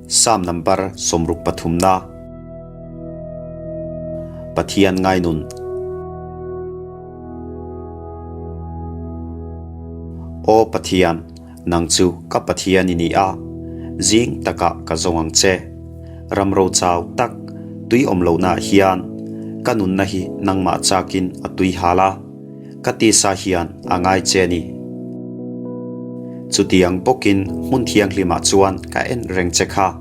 Sam number 63 na. Pathian ngainun. Aw Pathian, nang chu ka Pathian i ni a, zing takah ka zawng ang che. Ram ro chau tak, tui awm lohnaah hian ka nunna hi nangmah chakin a tui hal a. Ka tisa hian a ngai che a ni. Chutiang bawkin hmun thianghlimah chuan ka en reng che kha,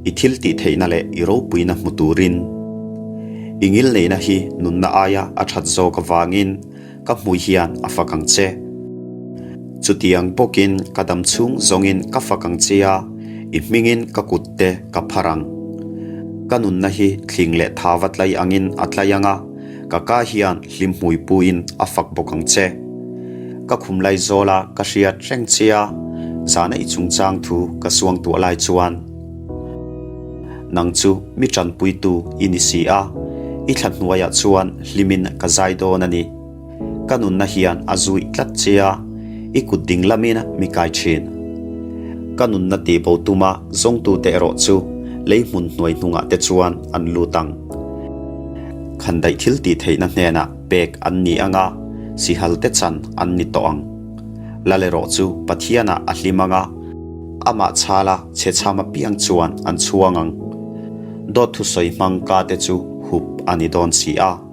i thil tih theihna leh i ropuina hmu turin. I ngilneihna hi nunna aia a that zawk avangin ka hmui hian a fak ang che. Chutiang bawkin ka dam chhung zawngin ka fak ang che a, i hmingin ka kutte ka phar ang. Ka nunna hi thling leh thava tlai angin a tlai ang a. Ka ka hian hlim hmui puin a fak bawk ang che. Ka khum lai zawla ka hriat reng che a, zana i chungchang thu ka suang tuah lai chuan nang chu mi tanpuitu i ni si a, i thla hnuaiah chuan hlimin ka zai dawn a ni. Ka nunna hian a zuih tlat che a, i kut ding lamin mi kai thin. Ka nunna tihbo tuma zawngtute erawh chu lei hmun hnuai hnungah te chuan an lut ang. Khandaih thil tih theihna hnenah pek an ni ang a, sihal te chan an ni tawh ang. Lal erawh chu Pathianah a hlim ang a, amah chhala chhe chham apiang chuan an chhuang ang. Dawt thusawi hmang ka te chu hup a ni dawn si a.